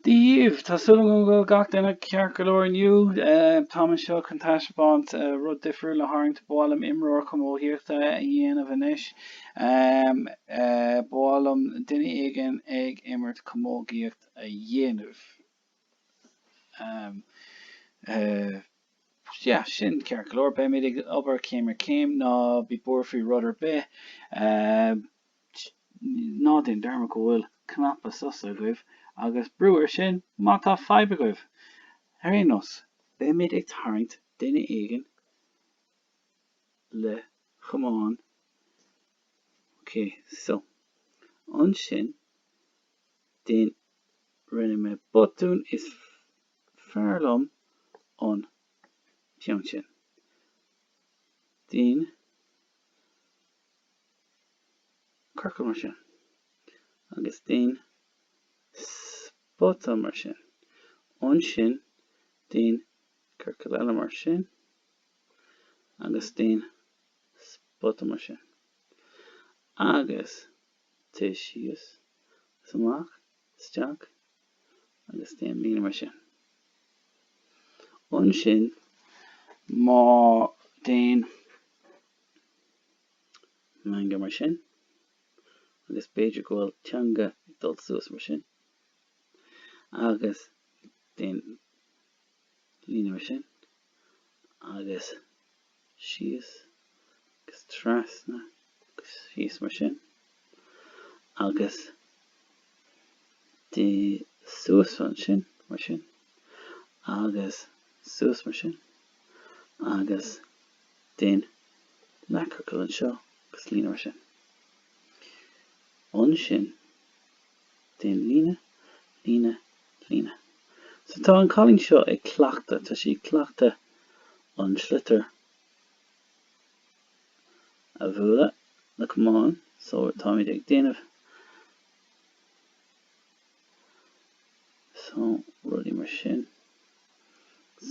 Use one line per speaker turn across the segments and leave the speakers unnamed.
Dia dhaoibh! Tá súil agam go bhfuil gach duine ceart go leor inniu. Táim anseo chun taispeáint rud difriúil le tharraingt. Ba mhaith liom imreoir camógaíochta a dhéanamh anois. Ba mhaith liom duine éigin ag imirt camógaíocht a dhéanamh. Yeah, sin ceart go leor. Beimid ag obair céim ar chéim. Ná bí buartha faoi rud ar bith. Ná déan dearmad go bhfuil cnaipe sosa agaibh agus brú air sin má tá fadhb agaibh. Ar aon nós, beimid ag tarraingt duine éigin le chamán. Ok, so, ansin, déan, rinne mé botún, is fearr liom an ceann sin. Déan. ciorcal mar sin agus déan spota mar sin. Ansin déan ciorcal eile mar sin agus déan spota mar sin. Agus téigh síos is amach, isteach agus déan líne mar sin. Ansin má déan meangadh mar sin agus b'fhéidir go bhfuil teanga ag dul suas mar sin agus déan líne mar sin agus síos agus trasna agus síos mar sin agus déan suas ansin mar sin agus suas mar sin agus déan leathchiorcal anseo agus líne mar sin. Ansin déan líne, líne, líne. So tá an cailín seo ag cleachtadh, tá sí ag cleachtadh an sliotar a bhualadh le camán, so táimid ag déanamh so rudaí mar sin,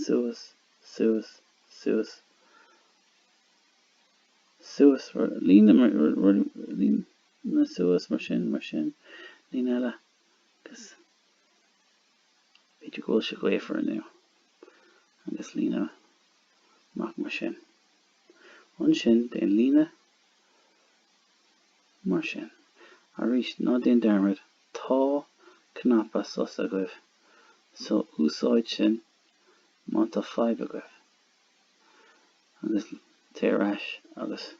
suas, suas, suas, suas, líne, líne suas mar sin, mar sin, líne eile agus b'fhéidir go bhfuil sé gaofar inniu agus líne amach mar sin. Ansin déan líne mar sin. Arís, ná déan dearmad, tá cnaipe sosa agaibh, so úsáid sin má tá fadhb agaibh. Agus téigh ar ais agus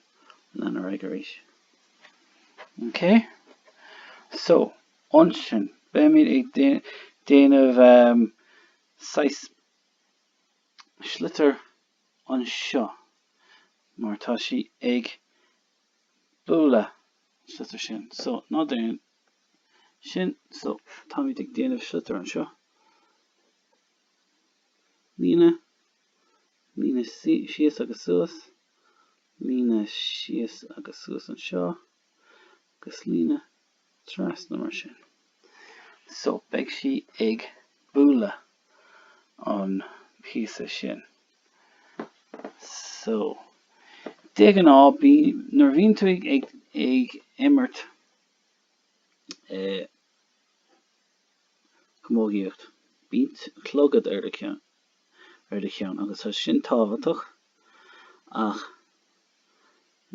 lean ar aghaidh arís. Ok? So, ansin, beimid ag déanamh saghas sliotar anseo mar tá sí ag bualadh an sliotar sin. So, ná déan sin. So, táimid ag déanamh sliotar anseo. Líne, líne síos agus suas, líne síos agus suas anseo, agus líne trasna mar sin. So, beidh sí ag bualadh an píosa sin. So, de ghnáth, bí, nuair a bhíonn tú ag, ag, ag imirt eh, camógaíocht, bíonn clogad ar do cheann, ar do cheann agus tá sin tábhachtach ach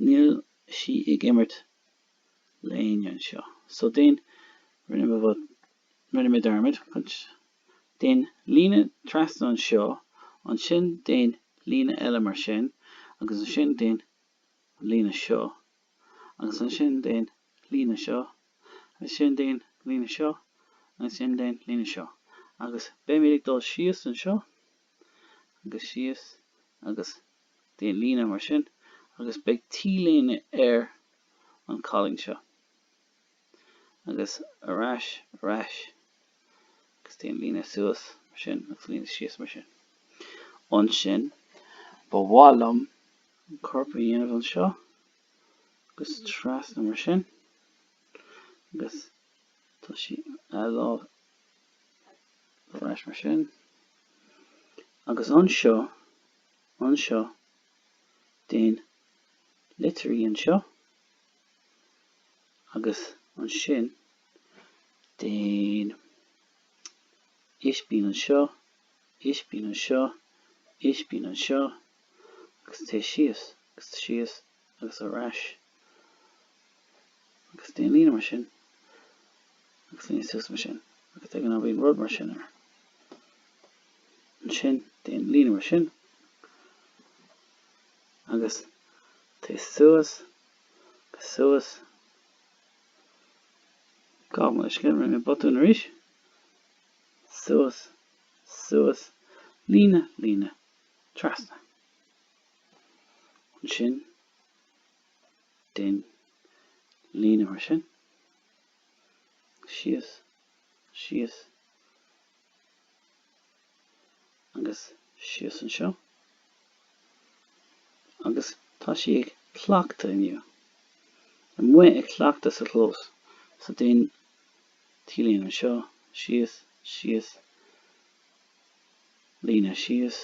níl sí ag imirt le éinne anseo. So déan, rinne mé bot, rinne mé dearmad, déan líne trasna anseo, ansin déan líne eile mar sin, agus ansin déan an líne seo, agus ansin déan líne seo, ansin déan líne seo, ansin déan líne seo. Agus beimid ag dul síos anseo, agus síos, agus déan líne mar sin agus beidh T-léine ar an cailín seo. Agus ar ais, ar ais agus déan líne suas mar sin agus líne síos mar sin. Ansin, ba mhaith liom an corp a dhéanamh anseo agus trasna mar sin agus tá sí a lámh ar ais mar sin. Agus anseo anseo, déan litir E anseo, agus ansin déan. Ispín anseo, ispín anseo, ispín anseo, agus téigh síos, agus síos, agus ar ais. Agus déan líne mar sin, agus líne suas mar sin, agus de ghnáth bíonn rud mar sin air. Ansin déan líne mar sin, agus téigh suas, agus suas, Gabh mo leithscéal, rinne mé botún arís. Suas, suas, líne, líne, trasna. Ansin, déan líne mar sin. Síos, síos, agus síos anseo. Agus tá sí ag cleachtadh inniu. Amuigh ag cleachtadh sa chlós. So déan T-líne anseo, síos, síos, líne síos.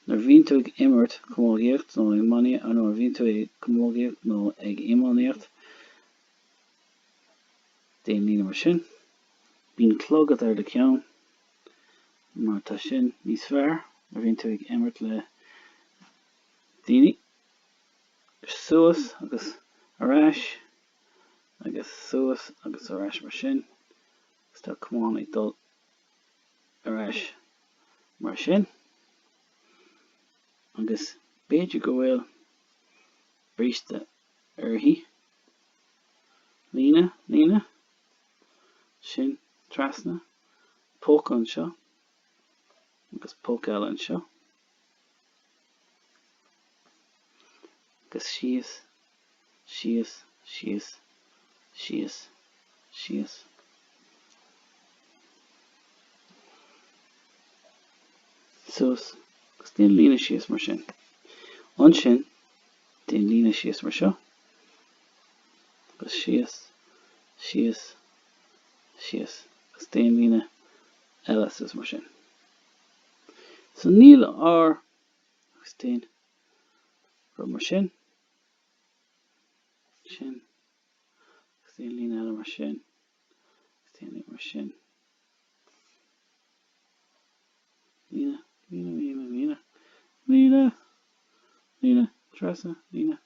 Nuair a bhíonn tú ag imirt camógaíocht nó iománaíocht, nuair a bhíonn tú ag camógaíocht nó ag iománaíocht, Déan líne mar sin. Bíonn clogad ar do cheann mar tá sin níos fearr nuair a bhíonn tú ag imirt le daoine. Suas agus ar ais agus suas agus ar ais mar sin. Agus tá camán ag dul ar ais mar sin. Agus b'fhéidir go bhfuil bríste uirthi. Líne, líne, sin, trasna, póca anseo, agus póca eile anseo, agus síos, síos, síos, síos, síos. Suas, agus déan líne síos mar sin. Ansin, déan líne síos mar seo. agus síos, síos, síos agus déan líne eile suas mar sin. So níl ár agus déan rud mar sin, sin, agus déan líne eile mar sin, agus déan líne mar sin. Líne, líne, líne, líne, líne, líne, trasna, líne,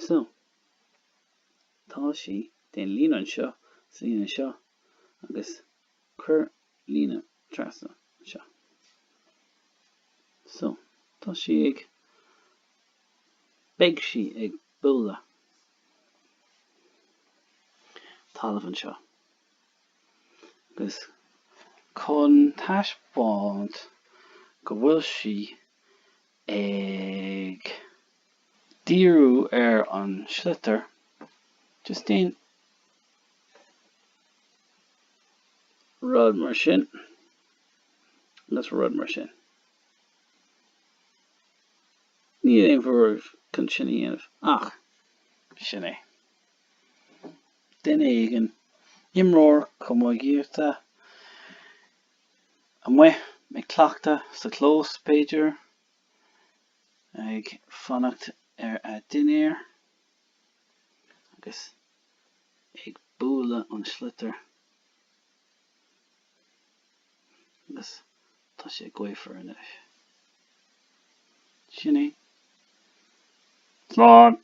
So, tá sí, déan líne anseo, is líne anseo, agus cuir líne trasna anseo. So, tá sí ag, beidh sí ag bualadh talamh anseo. Agus chun taispeáint go bhfuil sí ag díriú ar an sliotar, just déan rud mar sin agus rud mar sin. Níl aon bhrú oraibh chun sin a dhéanamh ach sin é. Duine éigin, imreoir camógaíochta, amuigh ag cleachtadh sa chlós, b'fhéidir, ag fanacht ar a dinnéar agus ag bualadh an sliotar agus tá sé gaofar anois. Sin é. Slán!